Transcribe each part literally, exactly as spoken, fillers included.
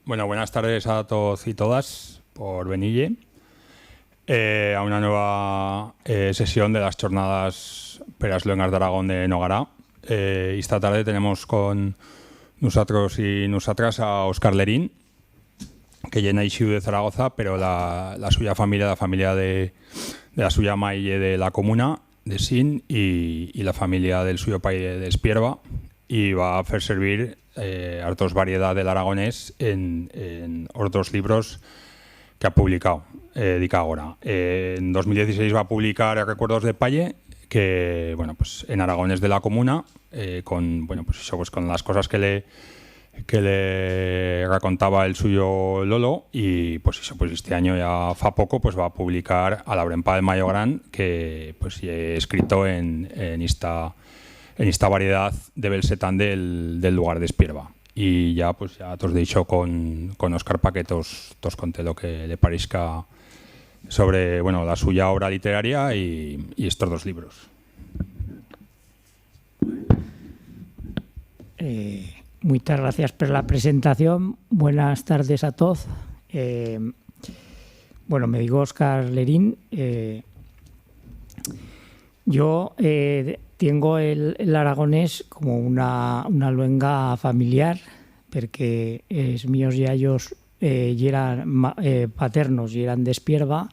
Bueno, buenas tardes a toz y todas por venir, eh, a una nueva, eh, sesión de las Chornadas per as Luengas d'Aragón de Nogará. Eh, esta tarde tenemos con nusatros y nusatras a Óscar Lerín, que ye naixiu de Zaragoza, pero la, la suya familia, la familia de, de la suya mai ye de La Comuna, de Sin, y, y la familia del suyo pai de, d'Espierba, y va a fer servir, eh, hartos variedat de l'aragonés en, en otros libros que ha publicau, eh, dica agora. Eh, en dos mil dieciséis va a publicar Recuerdos de Palle, que, bueno, pues, en aragonés de La Comuna, eh, con, bueno, pues, ixo, pues, con las cosas que le, que le racontaba el suyo lolo, y, pues, ixo, pues, este anyo ya fa poco, pues, va a publicar A la brempa del Mayo Gran, que, pues, ye escrito en, en ista, en ista variedat de belsetán del, del lugar d'Espierba. Y ya, pues, ya tos deixo con, con Óscar pa que tos, tos conte lo que le parixca sobre, bueno, la suya obra literaria y, y estos dos libros. Eh, muitas gracias per la presentación. Buenas tardes a toz. Eh, bueno, me digo Óscar Lerín. Eh, yo, eh, tiengo el, el aragonés como una, una luenga familiar, perque es míos yayos, eh, yeran ma-, eh, paternos yeran d'Espierba,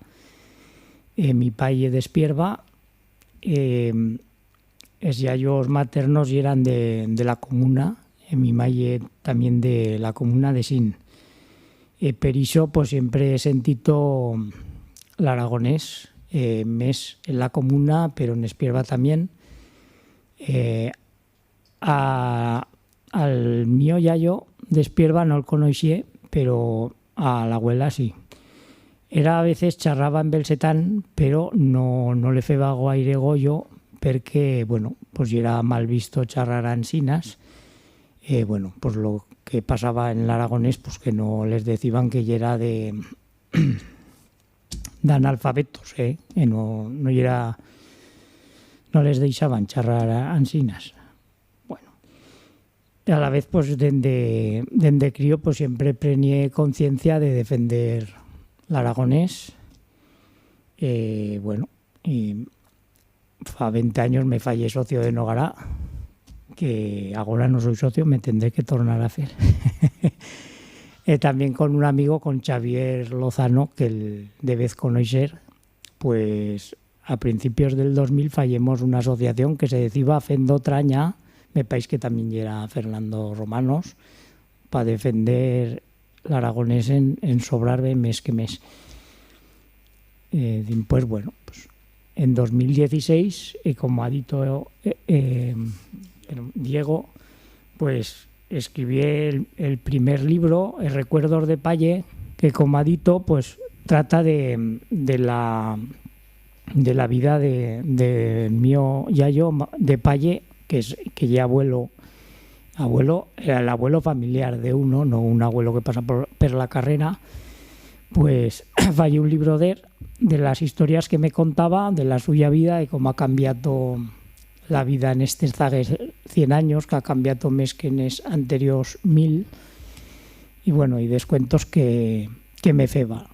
eh, mi pai ye d'Espierba, eh, es yayos maternos yeran de, de La Comuna, e mi mai ye tamién de La Comuna de Sin. E per ixo, pues, siempre he sentito l'aragonés, eh, mes en La Comuna, pero en Espierba tamién. Eh, a, al mío yayo d'Espierba no'l conoixié, pero a l'abuela sí. Era a veces charraba en belsetán, pero no, no le feba guaire goyo, perque, bueno, pues yera mal visto charrar ansinas. E, bueno, pues lo que pasaba en l'aragonés, pues que no les deciban que yera de, d'analfabetos, eh? E no, no yera, no les deixaban charrar a-, ansinas. Bueno, e a la vez, pues, dende, dende crío, pues, siempre prenié conciencia de defender l'aragonés. Eh, bueno, y fa vente anyos me fayé socio de Nogará, que agora no soi socio, me tendré que tornar a fer. E tamién con un amigo, con Xavier Lozano, que el debez conoixer, pues, a principios del dos mil fayemos una asociación que se deciba Fendo Traña, me paix que tamién yera Fernando Romanos, pa defender l'aragonés en, en Sobrarbe mes que mes. Eh, dimpués, bueno, pues, en dos mil dieciséis, e como ha dito, eh, eh, Diego, pues, escribié el, el primer libro, Els recuerdos de Palle, que, como ha dito, pues, trata de, de la, de la vida de, de mío yayo ma-, de Palle, que es, que ye abuelo, abuelo, era el abuelo familiar de uno, no un abuelo que pasa por, per la carrera, pues, fayé un libro de, de las historias que me contaba, de la suya vida, de cómo ha cambiato la vida en estes zaguers cien anyos, que ha cambiato mes que en es anteriors mil, y, bueno, y d'es cuentos que, que me feba.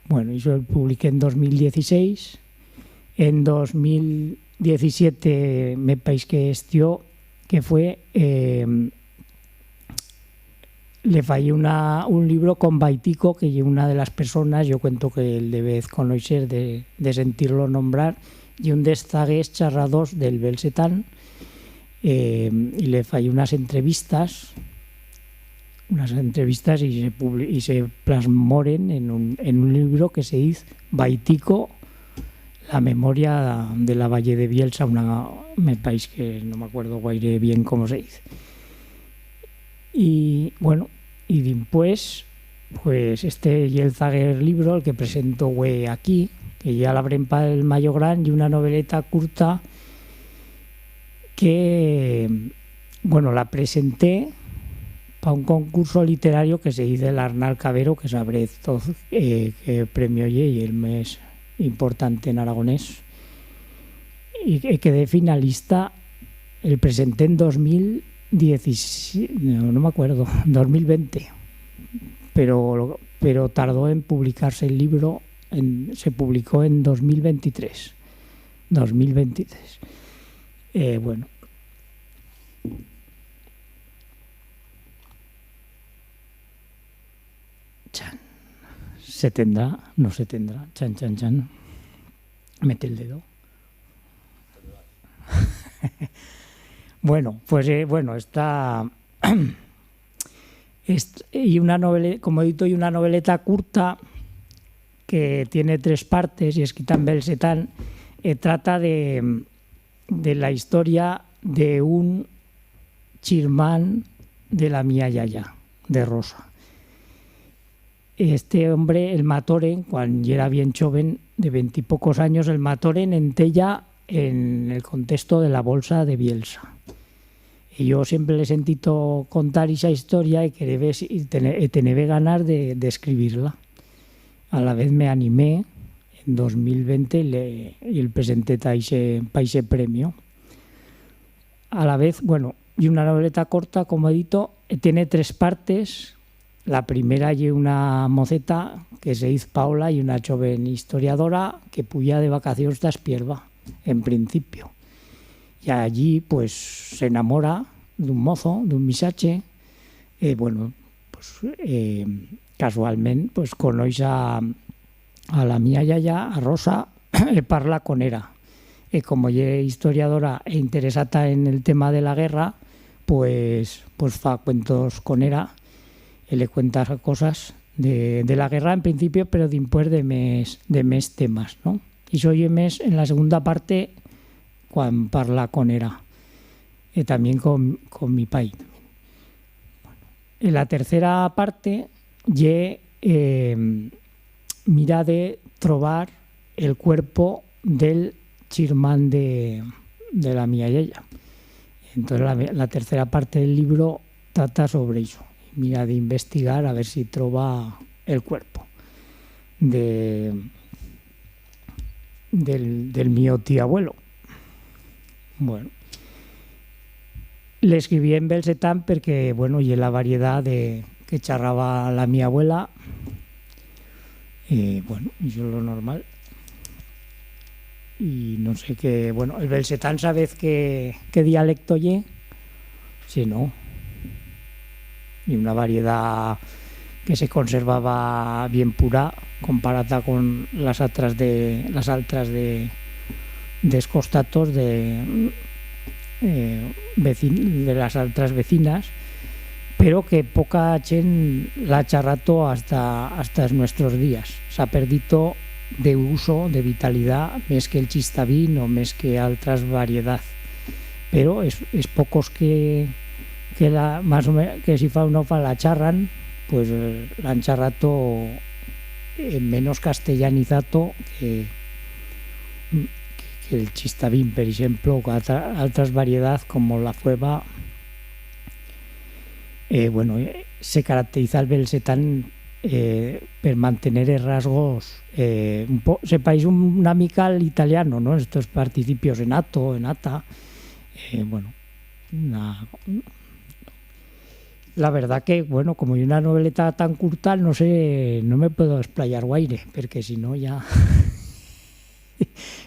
Bueno, ixo el publiqué en dos mil dieciséis. En dos mil diecisiete me paix que estió, que fue, eh, le fayé una, un libro con Baitico, que ye una de las personas, yo cuento que el debez conoixer de, de sentir-lo nombrar, ye un d'es zaguers charradors del belsetán, eh, y le fayé unas entrevistas, unas entrevistas y se publi-, y se plasmoren en un, en un libro que se diz Baitico, la memoria de la Valle de Bielsa, una, me paix que no m'acuerdo guaire bien cómo se diz. Y, bueno, y dimpués, pues, este ye el zaguer libro, el que presento hue aquí, que ye A la brempa del Mayo Gran, ye una noveleta curta que, bueno, la presenté pa un concurso literario que se dice l'Arnal Cavero, que sabrez toz, eh, qué premio ye, ye el mes importante en aragonés. Y, y quedé finalista, el presenté en dos mil diecisiete, no, no m'acuerdo, dos mil vente. pero, pero tardó en publicarse el libro, en, se publicó en dos mil veintitrés. Dos mil veintitrés. Eh, bueno. Chan. Se tendrá, no se tendrá. Chan, chan, chan. Mete el dedo. Bueno, pues, eh, bueno, esta, est-, y una novele-, como he dito, y una noveleta curta que tiene tres partes y escrita en belsetán, eh, trata de, de la historia de un chirmán de la mía yaya, de Rosa. Este hombre, el matoren, cuan yera bien choven, de ventipocos anyos, el matoren en Tella, en el contexto de la bolsa de Bielsa. Y yo siempre l'he sentito contar ixa historia y querebe, y tene-, y tenebe ganas de, de escribir-la. Alavez me animé en dos mil vente y le, y el presenté ta ixe, pa ixe premio. Alavez, bueno, ye una noveleta corta, como he dito, e tiene tres partes. La primera ye una moceta que se diz Paola, ye una choven historiadora que puya de vacacions ta Espierba, en principio. Y allí, pues, s'enamora d'un mozo, d'un misache, e, bueno, pues, eh, casualment, pues, conoix a, a la mía yaya, a Rosa, e parla con era. E como ye historiadora e interesata en el tema de la guerra, pues, pues fa cuentos con era, e le cuenta cosas de, de la guerra en principio, pero dimpués de mes, de mes temas, no? Ixo ye mes en la segunda parte, cuan parla con era, e tamién con, con mi pai. Bueno, en la tercera parte ye, eh, mira de trobar el cuerpo del chirmán de, de la mía yaya. Entonces la, la tercera parte del libro trata sobre ixo. Mira d'investigar a ver si troba el cuerpo de, del, del mío tío abuelo. Bueno. L'escribí en belsetán perque, bueno, ye la variedat de, que charraba la mía abuela. Eh, bueno, ixo lo normal. Y no sé qué, bueno, el belsetán, sabez qué, qué dialecto ye? Sí, no? Ye una variedat que se conservaba bien pura, comparada con las atras de, las altras de, d'es costatos de, eh, vecin-, de las altras vecinas, pero que poca chent l'ha charrato hasta, hasta es nuestros días. S'ha perdito de uso, de vitalidat, mes que el chistavín o mes que altras variedat. Pero es, es pocos que, que la, más o menos, que si fa o no fa la charran, pues, eh, l'han charrato, eh, menos castellanizato que, que el chistavín, per eixemplo, o altra-, altras variedat como la fueva, eh, bueno, eh, se caracteriza el belsetán, eh, per mantener es rasgos, eh, un po-, se pareix un, una mica al italiano, no? Estos participios en ato, en ata, eh, bueno, una, la verdat que, bueno, como ye una noveleta tan curta, no sé, no me puedo explayar guaire, perque si no ya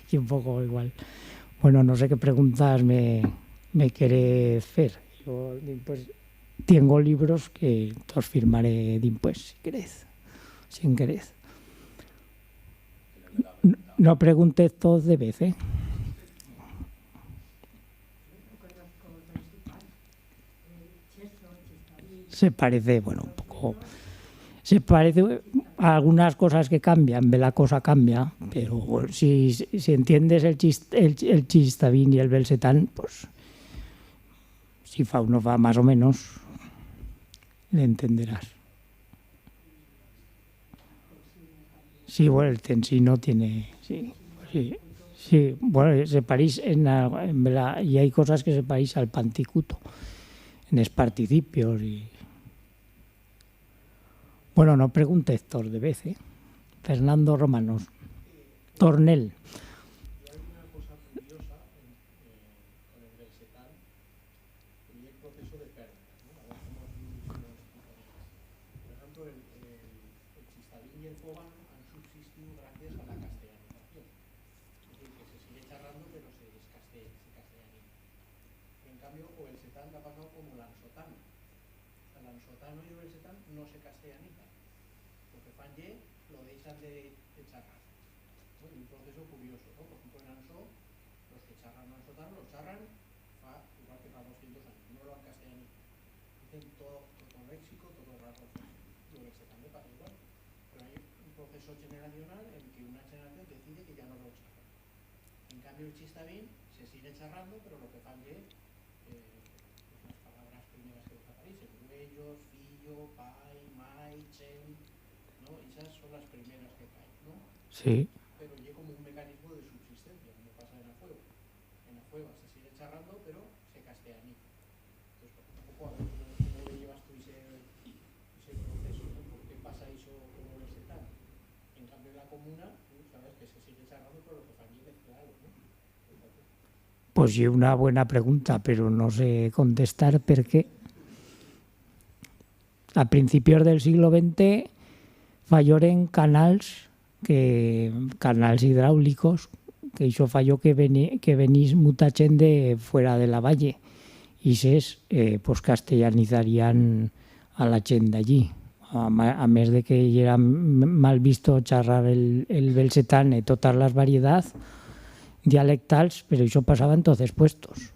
ye un poco igual. Bueno, no sé qué preguntas me, me querez fer. Yo, pues, tiengo libros que tos firmaré dimpués, si querez, si en querez. No, no preguntez tos de vez, eh? Se parece, bueno, un poco, se parece a algunas cosas que cambian, ve, la cosa cambia, pero si, si entiendes el chis-, el, el chistavín y el belsetán, pues, si fa o no fa, más o menos, le entenderás. Sí, bueno, el tensino tiene, sí, sí, sí, bueno, se pareix en la, en la, y hay cosas que se pareix al panticuto, en es participios y, bueno, no preguntez tos de vez, eh? Fernando Romanos. Tornel. Y hay una cosa curiosa en, eh, con el belsetán, y el proceso de pérdida, ¿no? A ver cómo tú lo explicas. Por ejemplo, El, el, el chistavín y el fobano han subsistiu gracias a la castellanización. Es decir, que se sigue charrando, pero se, es castell-, se castellaniza. En cambio, o belsetán ha pasau como l'ansotano. O sea, l'ansotano y o belsetán no se castellanizan. Lo que fan ye, lo deixan de, de charrar. ¿No? Y un proceso curioso, ¿no? Por ejemplo, en Ansó, los que charran ansotano, lo charran fa, igual que fa doscientos años, no lo han castellanizado. Dicen todo, todo léxico, todo rato, lo belsetán pasa igual. Pero hay un proceso generacional en que una generación decide que ya no lo charra. En cambio, el chistavín se sigue charrando, pero lo que fan ye, eh, pues las palabras primeras que desapareixen, güellos, fillo, pai, mai, chen, ¿no? Esas son las primeras que caen, ¿no? Sí. Pero ye como un mecanismo de subsistencia, como pasa en a Fueva. En a Fueva se sigue charrando, pero se castellaniza. Entonces, un poco a ver cómo, cómo lo llevas tú ese, ese proceso, ¿no? ¿Por qué pasa eso con o belsetán? En cambio, en la comuna, tú sabes que se sigue charrando, pero lo que fan ye mezclarlo, ¿no? Pues ye una buena pregunta, pero no sé contestar per qué. A principios del siglo veinte fayoren canals, que, canals hidraulicos, que ixo fayó que veni-, que venís muta chent de fuera de la valle. Ixes, eh, pues, castellanizarían a la chent d'allí. A ma-, a mes de que yera m-, mal visto charrar el, el belsetán e totas las variedat dialectals, pero ixo pasaba en toz es puestos.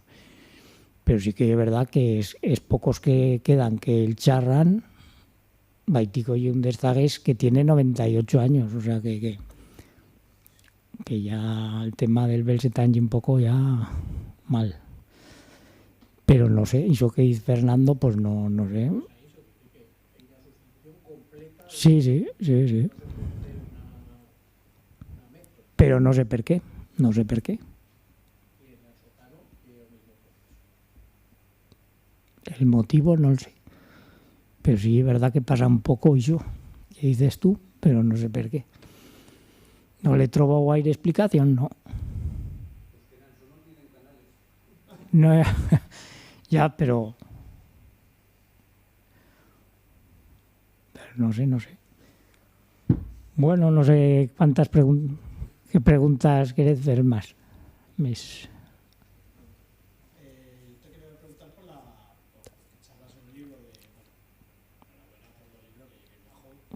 Pero sí que ye verdat que es, es pocos que quedan que el charran, Baitico ye un d'es zaguers que tiene noventa y ocho anyos, o sea que, que, que ya el tema del belsetán ye un poco ya mal. Pero no sé, ixo que diz Fernando, pues no, no sé. Sí, sí, sí, sí. Pero no sé per qué, no sé per qué. El motivo no'l sé. Pero sí ye verdat que pasa un poco ixo que dices tú, pero no sé per qué. No le he trobau guaire explicación, no. No, ya, ya, pero, pero no sé, no sé. Bueno, no sé cuántas pregun-, qué preguntas querez fer mas. Mes.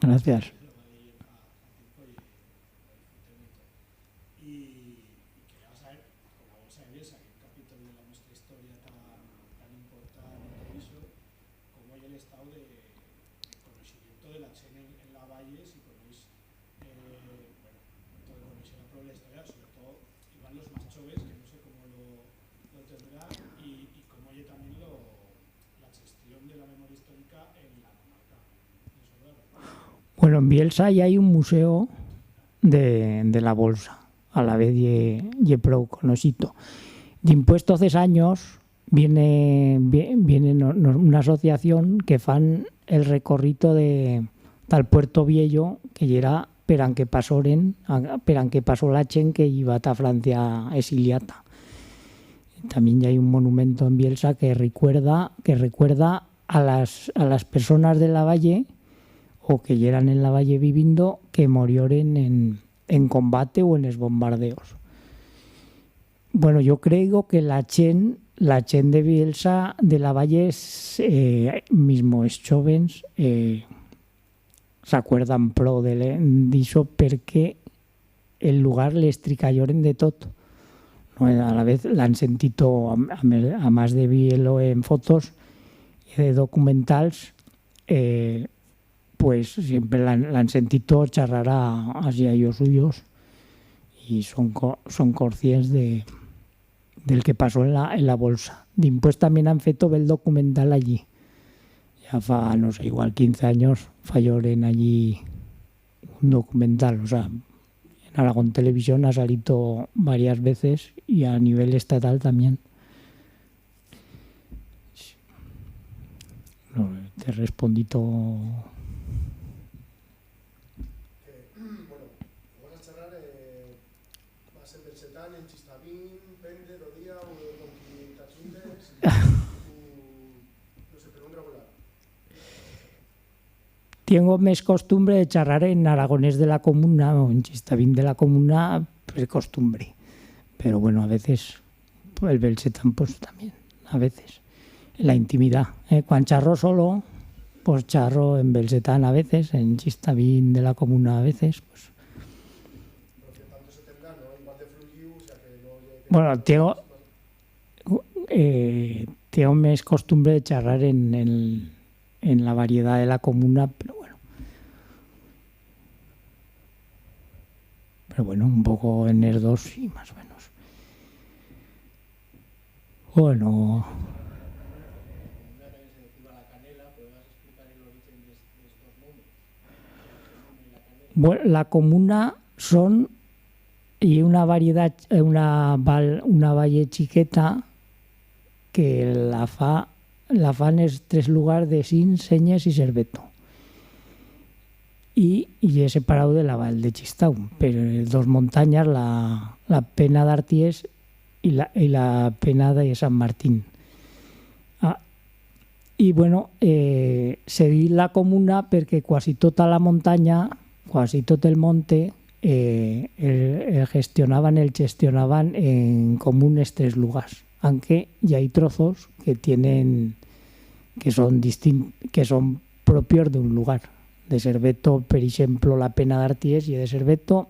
Gracias. Y, y quería saber, como vos sabéis, hay un capítulo de la nuestra historia tan, tan importante y todo eso, cómo hay el estado de, de conocimiento de la chent en, en la valle, si conocéis, eh, bueno, todo conocéis la propia historia, sobre todo igual los más jóvenes, que no sé cómo lo, lo tendrán, y, y cómo hay también lo, Bueno, en Bielsa i hai un museo de, de la bolsa, alavez ye, ye prou conoixito. Dimpués, toz es anyos, viene, vie-, viene no, no, una asociación que fan el recorrito de, ta'l Puerto Viello, que yera per an que pasoren, a, per an que pasó la chent que iba ta Francia exiliata. Tamién i hai un monumento en Bielsa que recuerda, que recuerda a las, a las personas de la valle, o que yeran en la valle vivindo, que morioren en, en combate u en es bombardeos. Bueno, yo creigo que la chent, la chent de Bielsa, de la valle, es, eh, mismo es chóvens, eh, s'acuerdan pro de le-, d'ixo, perque el lugar les tricayoren de tot. No, alavez l'han sentito, a, a, a mas de vier-lo en fotos e de documentals, eh, pues siempre l'han, l'han sentito charrar a, a yayos suyos, y son co-, son conscients de, del que pasó en la, en la bolsa. Dimpués tamién han feto bel documental allí. Ya fa, no sé, igual quince anyos fayoren allí un documental, o sea, en Aragón Televisión ha salito varias veces y a nivel estatal tamién. No, t'he respondito. Eh, bueno, vamos a charrar, eh, va a ser belsetán, en chistavín, pende d'o día u con qui t'achuntes, si tu, no sé, pero un regular. Tiengo mes costumbre de charrar en aragonés de la comuna o en chistavín de la comuna per costumbre. Pero, bueno, a veces el belsetán, pues, tamién, a veces, en la intimidat, eh? Cuan charro solo, pues, charro en belsetán a veces, en chistavín de la comuna a veces, pues. Bueno, tiengo, eh, tiengo mes costumbre de charrar en, en, en la variedat de la comuna, pero bueno. Pero bueno, un poco en es dos, sí, más o menos. Bueno. Bue-, la comuna son, ye una variedat, eh, una val-, una valle chiqueta que la fa, la fan es tres lugars de Sin, Senyes y Serveto. Y, y ye separau de la val de Chistau per dos montanyas, la, la Pena d'Arties y la, y la Pena de San Martín. Ah, y, bueno, eh, se di la comuna perque cuasi tota la montanya, cuasi tot el monte, eh, el, el gestionaban, el gestionaban en común estes lugars, anque i hai trozos que tienen, que son distin-, que son propios d'un lugar. De Serveto, per eixemplo, la Pena d'Arties ye de Serveto,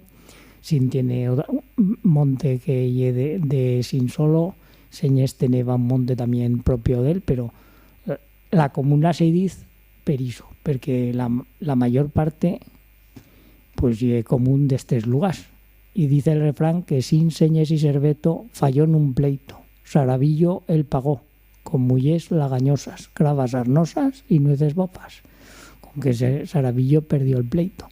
Sin tiene o-, monte que ye de, de Sin solo, Senyes teneba un monte tamién propio d'él, pero, eh, la comuna se diz per ixo, perque la, la mayor parte, pues, ye común d'estes lugars. Y dice el refrán que Sin, Senyes y Serveto fayón un pleito, Saravillo el pagó, con mullers laganyosas, crabas arnosas y nueces bofas. Con que se, Saravillo perdió el pleito.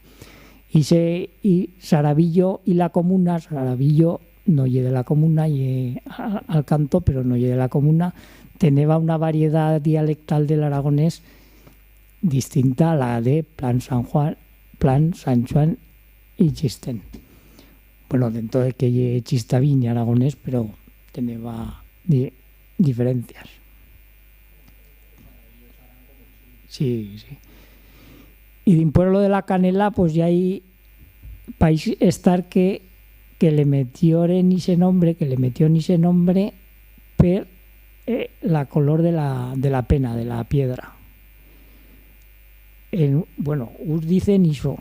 Y se, y Saravillo y la comuna, Saravillo no ye de la comuna, ye a-, al canto, pero no ye de la comuna, teneba una variedat dialectal del aragonés distinta a la de Plan San Juan, Plan San Juan y Chistén. Bueno, dentro de que ye chistavín y aragonés, pero teneba di-, diferencias. Sí, sí. Y dimpués lo de la canela, pues, ya i paix estar que, que le metioren ixe nombre, que le metión ixe nombre per, eh, la color de la, de la pena, de la piedra. En, bueno, uns dicen ixo,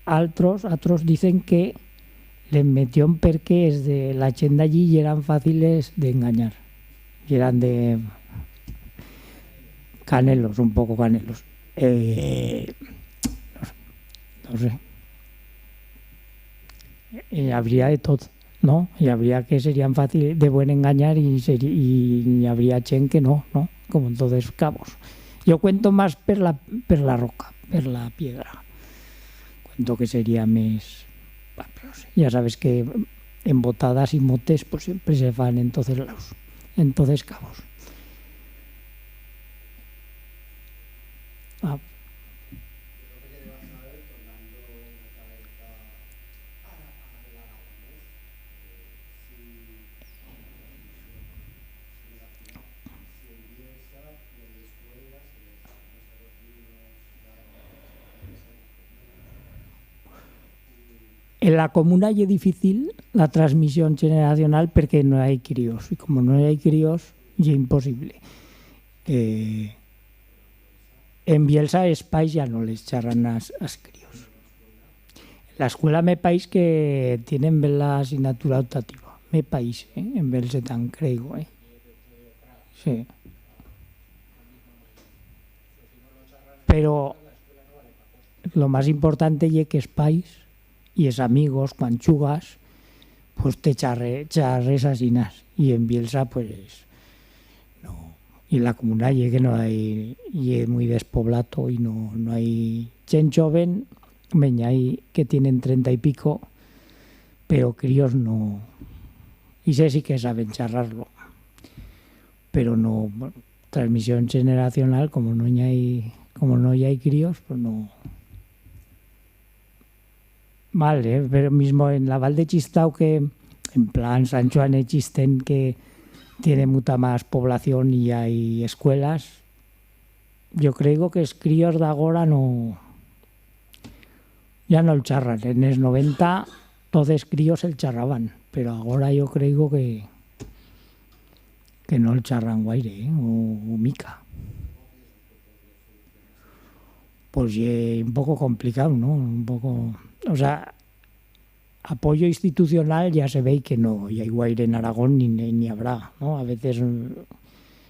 altros, atros dicen que le metión perque es de la chent d'allí yeran faciles d'enganyar. Yeran de canelos, un poco canelos. Eh, no sé, no sé. Eh, habría de tot, no? Y habría que serían fácil de buen enganyar y seri-, y, y habría chent que no, no? Como en todos cabos. Yo cuento más per la, per la roca, per la piedra. Cuento que sería mes, bah, no sé. Ya sabes que embotadas y motes, pues, siempre se fan en todos lados, en todos cabos. Ah. En la comuna ye dificil la transmisión cheneracional perque no hai críos, y como no hai críos, ye imposible. Eh, en Bielsa es pais ya no les charran as, as críos. La escuela me paix que tienen bella asignatura optativa. Me paix, eh? En belsetán, creigo, eh? Sí. Pero lo más importante ye que es pais y es amigos, cuan chugas, pues te charre-, charres asinas. Y en Bielsa, pues, no. Y la comuna ye que no hai, ye muy despoblato y no, no hai chent choven, me'n hai que tienen trenta y pico, pero críos no. Ixe sí que saben charrar-lo. Pero no, transmisión cheneracional, como no i hai, como no i hai críos, pues no. Vale, pero mismo en la Val de Chistau, que en plan San Chuan e Chistén, que tiene muta más población y hai escuelas, yo creigo que es críos d'agora no, Ya no'l charran. En es noventa toz es críos el charraban, pero agora yo creigo que, que no'l charran guaire, eh, u, u mica. Pos ye un poco complicau, no? Un poco, o sea, apoyo institucional ya se vei que no i hai guaire en Aragón ni, ni, ni habrá, no? A veces, mm,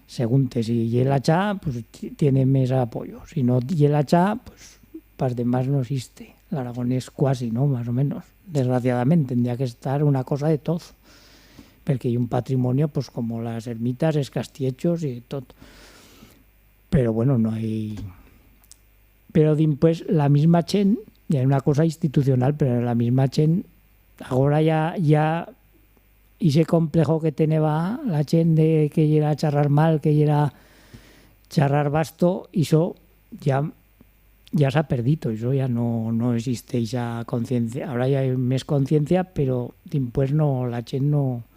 segunte, si ye la CHA, pues, ti-, tiene mes apoyo. Si no ye la CHA, pues, pas demás no existe. L'aragonés cuasi, no? Más o menos. Desgraciadamente, tendría que estar una cosa de toz. Perque ye un patrimonio, pues, como las ermitas, es castiechos y tot. Pero, bueno, no hai... Pero dimpués la misma chent, ya ye una cosa institucional, pero la misma chent, agora ya, ya ixe complejo que teneba la chent de que yera charrar mal, que yera charrar basto, ixo ya, ya s'ha perdito, ixo ya no, no existe ixa conciencia. Agora ya hai mes conciencia, pero dimpués no, la chent no,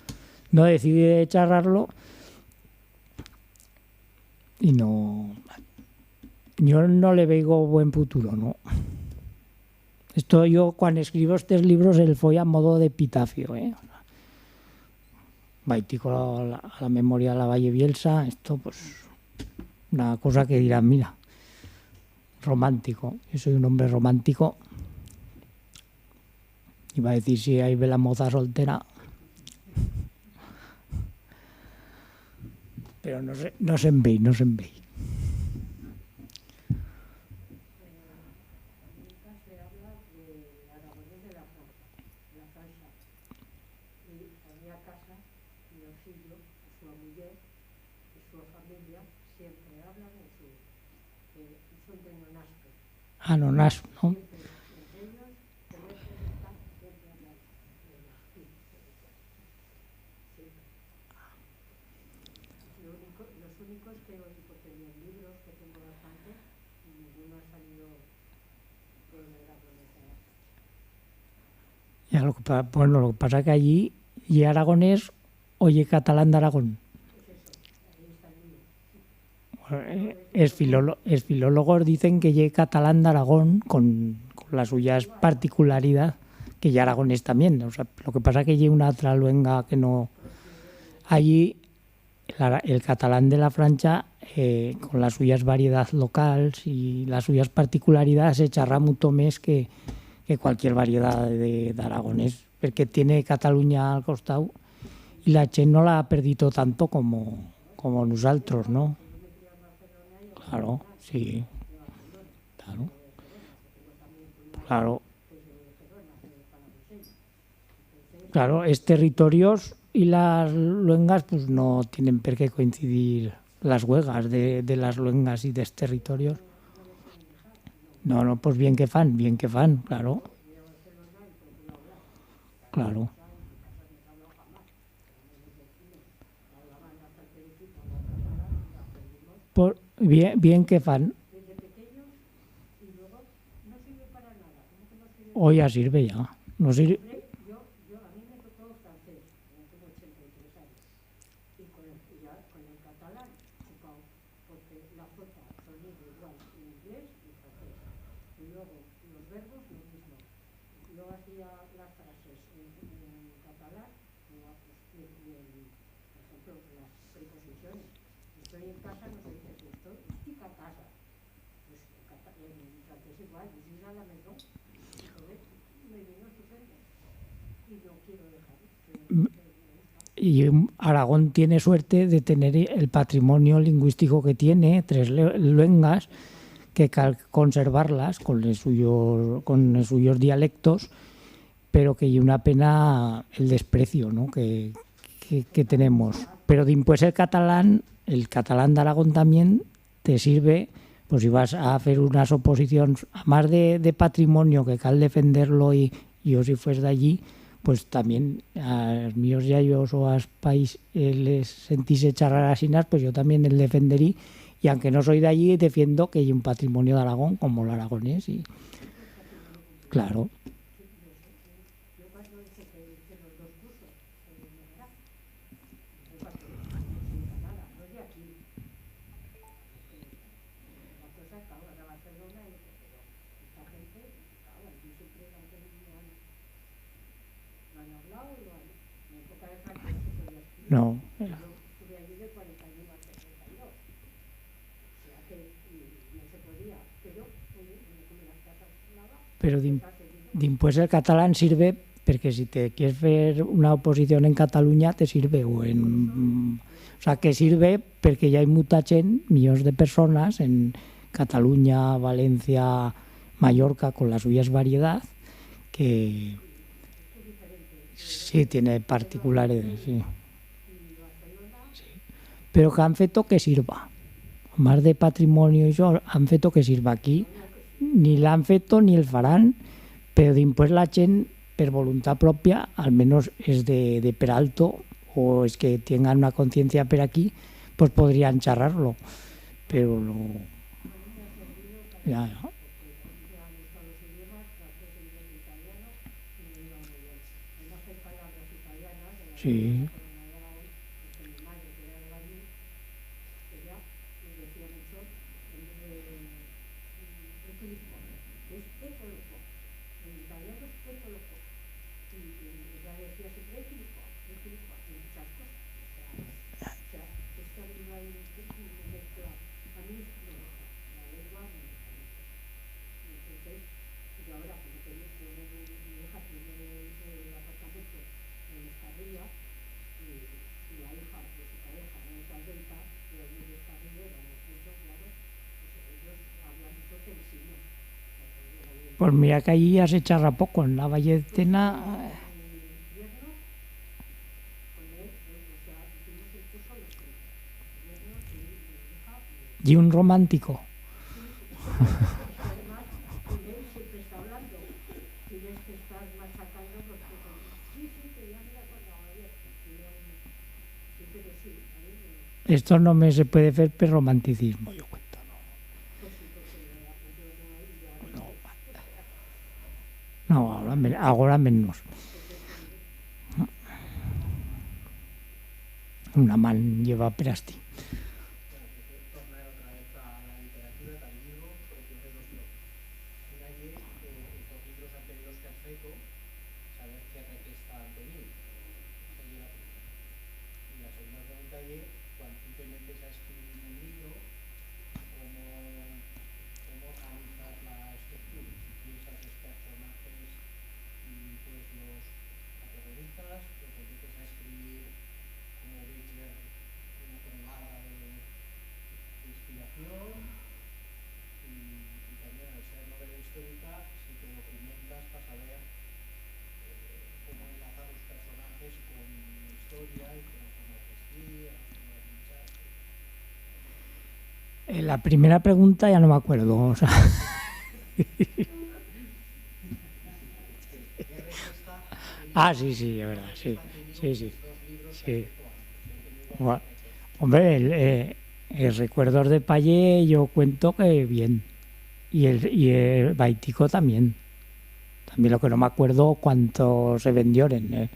no decide de charrar-lo, y no, yo no le veigo buen futuro, no. Esto yo, cuan escribo estes libros, el foi a modo d'epitafio, eh. Baitico a la, a la memoria de la Valle Bielsa, esto, pues, una cosa que dirán, mira, romántico, yo soy un hombre romántico. Iba a decir si hai bela moza soltera. Pero no se, no se'n vei, no se'n vei. A no nas, no? Ya, lo que pa-, bueno, lo que pasa que allí ye aragonés o ye catalán d'Aragón. Eh, es filolo-, es filologos dicen que ye catalán d'Aragón con, con las suyas particularidad, que ye aragonés tamién. O sea, lo que pasa que ye una atra luenga que no... Allí el ara-, el catalán de la Francha, eh, con las suyas variedad locals y las suyas particularidad, se charra muto mes que, que cualquier variedad de, d'aragonés, perque tiene Cataluña al costau y la chent no la ha perdito tanto como, como nusaltros, no? Claro, sí. Claro. Claro. Claro, es territorios y las luengas, pues, no tienen per qué coincidir las huegas de, de las luengas y d'es territorios. No, no, pues bien que fan, bien que fan, claro. Claro. Por, bien, bien que fan. Hoy ya sirve ya. No sir- Y, mm, Aragón tiene suerte de tener el patrimonio lingüístico que tiene, tres le-, luengas, que cal conservar-las con les suyos, con les suyos dialectos, pero que ye una pena el desprecio, no? Que, que, que tenemos. Pero dimpués el catalán, el catalán d'Aragón tamién te sirve, pues, si vas a fer unas oposicions, a más de, de patrimonio que cal defender-lo y, yo si fues d'allí, pues, tamién as míos yayos o as pais, eh, les sentise charrar asinas, pues, yo tamién el defenderí, y anque no soi d'allí, defiendo que ye un patrimonio d'Aragón, como l'aragonés, y, claro. Pero dim-, dimpués el catalán sirve, perque si te quiers fer una oposición en Cataluña, te sirve, o en, o sea, que sirve perque ya hai muta chent, millons de personas, en Cataluña, Valencia, Mallorca, con las suyas variedad, que sí tiene particularidades, sí. Sí. Pero que han feto que sirva. Mas de patrimonio y ixo, han feto que sirva aquí. Ni l'han feto ni el farán, pero dimpués la chent, per voluntat propia, al menos es de, de Peralto, o es que tiengan una conciencia per aquí, pues podrían charrar-lo. Pero no, ya, ya. Sí. Pues mira que allí ya se charra poco, en la Valle de Tena. Y un romántico. Esto no me se puede fer per romanticismo, yo cuento, no. No, no, agora men-, agora menos. Una man lleva per astí. Tornar otra vez a la literatura, ta el libro, porque tiene dos bloques. Una ye, eh, estos libros anteriors que has feto, saber qué requesta han teniu. Esa ye la primera. Y la segunda pregunta ye, cuan tu te metes a escribir un libro, cómo, cómo organizas la estructura? Si piensas es personajes y, pues, los categorizas, o te metes a escribir como ves ver una tongada de, de inspiración, y, y también, al ser novela histórica, si te documentas pa saber, eh, cómo enlazar los personajes con la historia y cómo son los vestidos, cómo son los hinchas. Eh, la primera pregunta ya no me acuerdo, o sea. Ah, sí, sí, es verdad, sí, sí, sí, sí. Gua-, hombre, el, eh, els recuerdos de Pallé, yo cuento que bien. Y el, y el Baitico también. También lo que no me acuerdo cuánto se vendioren, eh.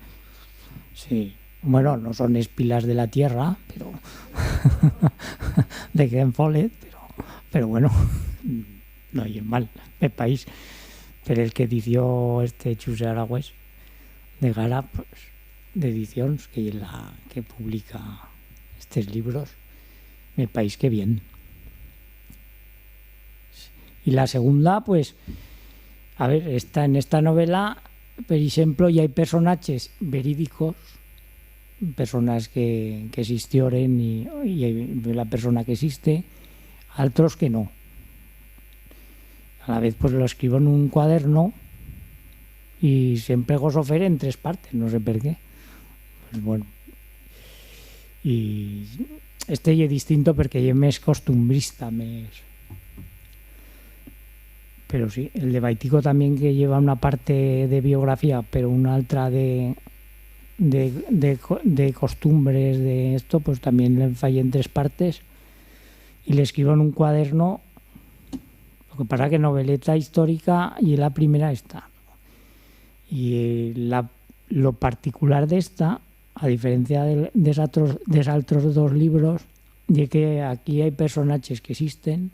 Sí. Bueno, no son es pilas de la tierra, pero de Ken Follett, pero, pero bueno, no ye mal, el país. Pero el que edició este Chus Aragüés de Gara, pues, d'Edicions, que ye la que publica estes libros, me paix que bien. Y la segunda, pues, a ver, esta, en esta novela, per eixemplo, i hai personaches veridicos, personas que, que existioren y, y la persona que existe, altros que no. Alavez, pues, lo escribo en un cuaderno y siempre goso fer en tres partes, no sé per qué. Pues, bueno. Y este ye distinto perque ye mes costumbrista, mes. Pero sí, el de Baitico también, que lleva una parte de biografía, pero una altra de, de, de co-, de costumbres, de esto, pues también le fai en tres partes y le escribo en un cuaderno. Lo que pasa que noveleta historica ye la primera esta. Y, eh, la, lo particular d'esta, a diferencia del, des atros, des altros dos libros, ye que aquí hai personaches que existen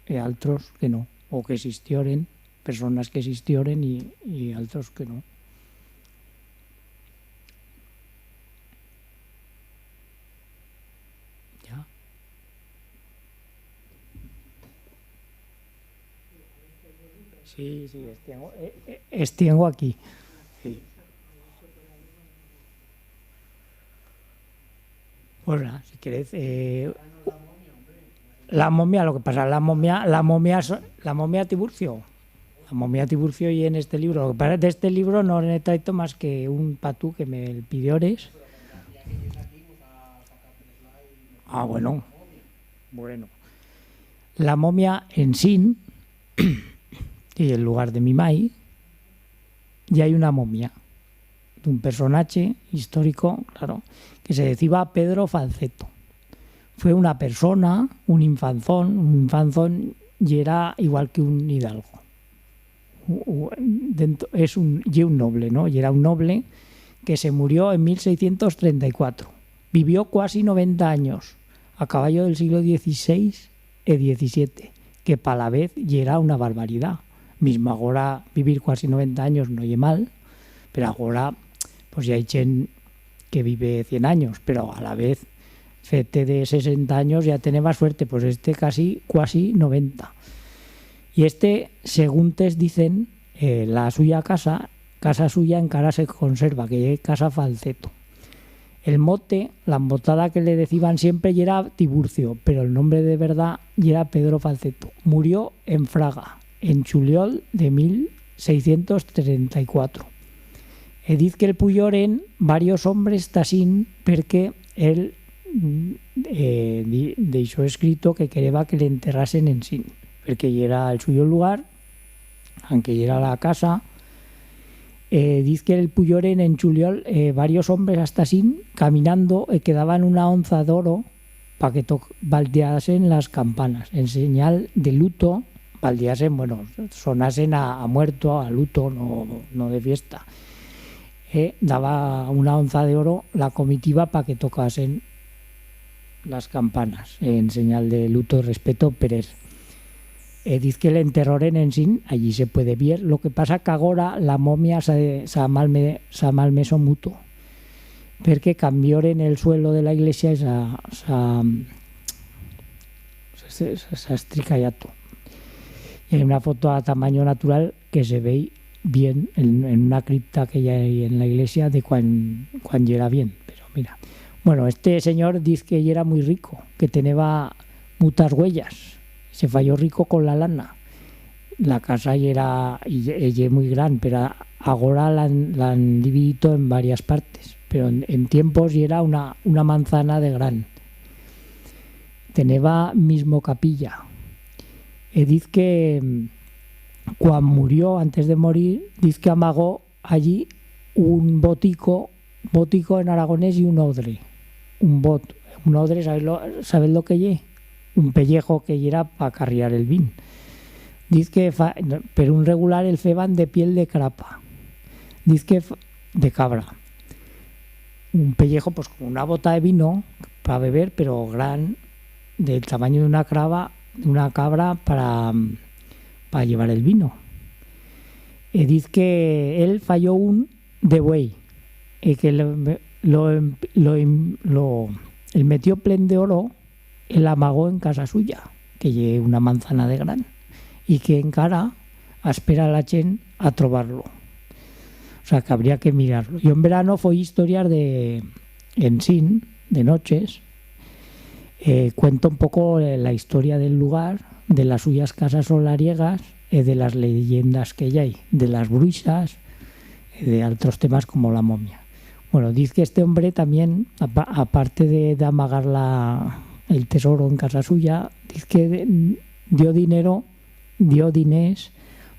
e altros que no, o que existioren, personas que existioren y, y altros que no. Ya. Sí, sí, es tiengo, eh, eh, es tiengo aquí. Sí. Pues nada, si queréis, eh, la momia, lo que pasa, la momia, la momia, so- la momia Tiburcio. La momia Tiburcio y en este libro. Lo que pasa, de este libro no he traito más que un patú que me pidiores. Ah, bueno. Bueno. La momia en Sin, y el lugar de mi mai, y hai una momia d'un personache historico, claro, que se deciba Pedro Falceto. Fue una persona, un infanzón, un infanzón yera igual que un hidalgo. U-, u-, dentro, es un, ye un noble, no? Yera un noble que se murió en mil seiscientos treinta y cuatro. Vivió cuasi noventa anyos, a caballo del siglo dieciséis e diecisiete, que pa la vez yera una barbaridat. Mismo agora vivir cuasi noventa anyos no ye mal, pero agora, pues, ya hai chent que vive cien anyos, pero a la vez, fete de sesenta anyos ya teneba suerte, pues este casi, cuasi noventa. Y este, seguntes dicen, eh, la suya casa, casa suya encara se conserva, que ye Casa Falceto. El mote, la embotada que le deciban siempre yera Tiburcio, pero el nombre de verdat yera Pedro Falceto. Murió en Fraga, en chuliol de mil seiscientos treinta y cuatro. E diz que el puyoren varios hombres ta Sin perque él, mm, eh, di-, deixó escrito que quereba que l'enterrasen en Sin, perque yera el suyo lugar, anque yera la casa. Eh, diz que el puyoren en chuliol, eh, varios hombres hasta Sin, caminando, e quedaban una onza d'oro pa que toc-, baldeasen las campanas, en senyal de luto, baldeasen, bueno, sonasen a, a muerto, a luto, no, no de fiesta. E daba una onza de oro la comitiva pa que tocasen las campanas, en senyal de luto y respeto per er. E diz que l'enterroren en Sin, allí se puede vier. Lo que pasa que agora la momia s'ha, s'ha malme-, s'ha malmeso muto, perque cambioren el suelo de la iglesia y s'ha, s'ha, s'ha, s'ha estricallato. Y hai una foto a tamanyo natural que se vei bien en, en una cripta que ya hai en la iglesia de cuan, cuan yera bien. Pero mira, bueno, este senyor diz que yera muy rico, que teneba mutas uellas, se fayó rico con la lana. La casa yera, ye, ye muy gran, pero agora l'han, l'han dividito en varias partes, pero en, en tiempos yera una, una manzana de gran. Teneba mismo capilla. E diz que, mm, cuan murió, antes de morir, diz que amagó allí un botico, botico en aragonés ye un odre. Un bot-, un odre, sabetz lo, sabetz lo que ye? Un pellejo que yera pa carriar el vin. Diz que fa-, no, per un regular el feban de piel de crapa. Diz que f-, de cabra. Un pellejo, pues, como una bota de vino pa beber, pero gran, del tamanyo de una craba-, de una cabra para, pa llevar el vino. E diz que él fayó un de buey, e que lo, lo, lo, lo, el metió plen de oro el amagó en casa suya, que ye una manzana de gran, y que encara aspera la chent a trobar-lo. O sea, que habría que mirar-lo. Yo en verano foi historias de, en Sin, de noches, eh, cuenta un poco, eh, la historia del lugar, de las suyas casas solariegas e de las leyendas que i hai, de las bruixas, e de altros temas como la momia. Bueno, diz que este hombre tamién, apa-, aparte de, d'amagar la, el tesoro en casa suya, diz que de-, dio dinero, dio diners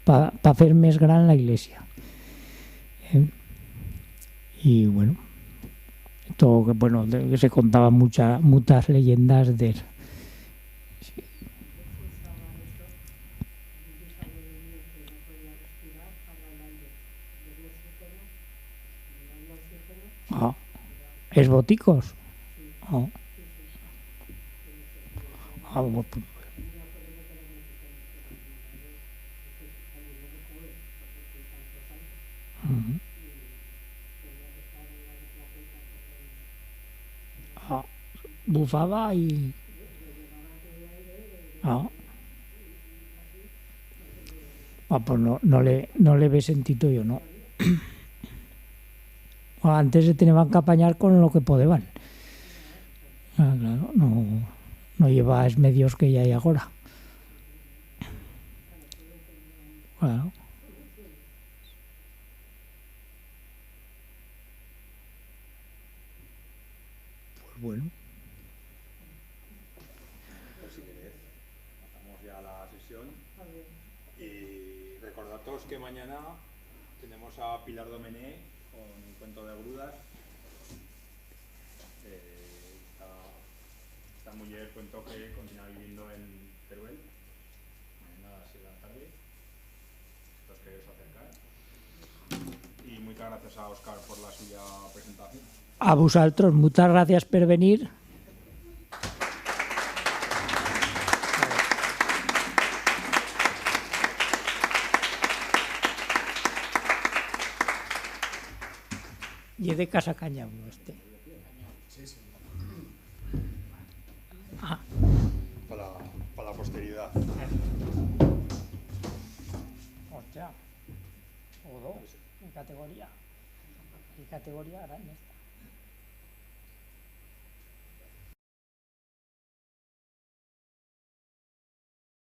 pa, pa fer mes gran la iglesia. Eh? Y bueno, esto, bueno, de-, se contaban mucha-, mutas leyendas de él. Sí. Ah, es boticos. Ah. Ah, bo-, ujú. Ah, bufaba y, ah. Ah, pues no, no le, no le ve sentito yo, no. Antes se teneban que apanyar con lo que podeban. Ah, claro, no, no i heba es medios que i hai agora. Claro. Pues bueno. Pues si queréis, matamos ya la sesión. Y recordar-tos que mañana tenemos a Pilar Domené con un cuento de grudas. Eh, esta, esta muller cuento que continúa viviendo en Teruel. Mañana a las seis de la tarde. Los que os acercáis. Y muitas gracias a Óscar por la suya presentación. A vusatros, muitas gracias per venir. Ye de Casa Canyauno, este. Ah. Pa la, pa la posteridad. Hostia. O dos. En categoría. En categoría grande esta.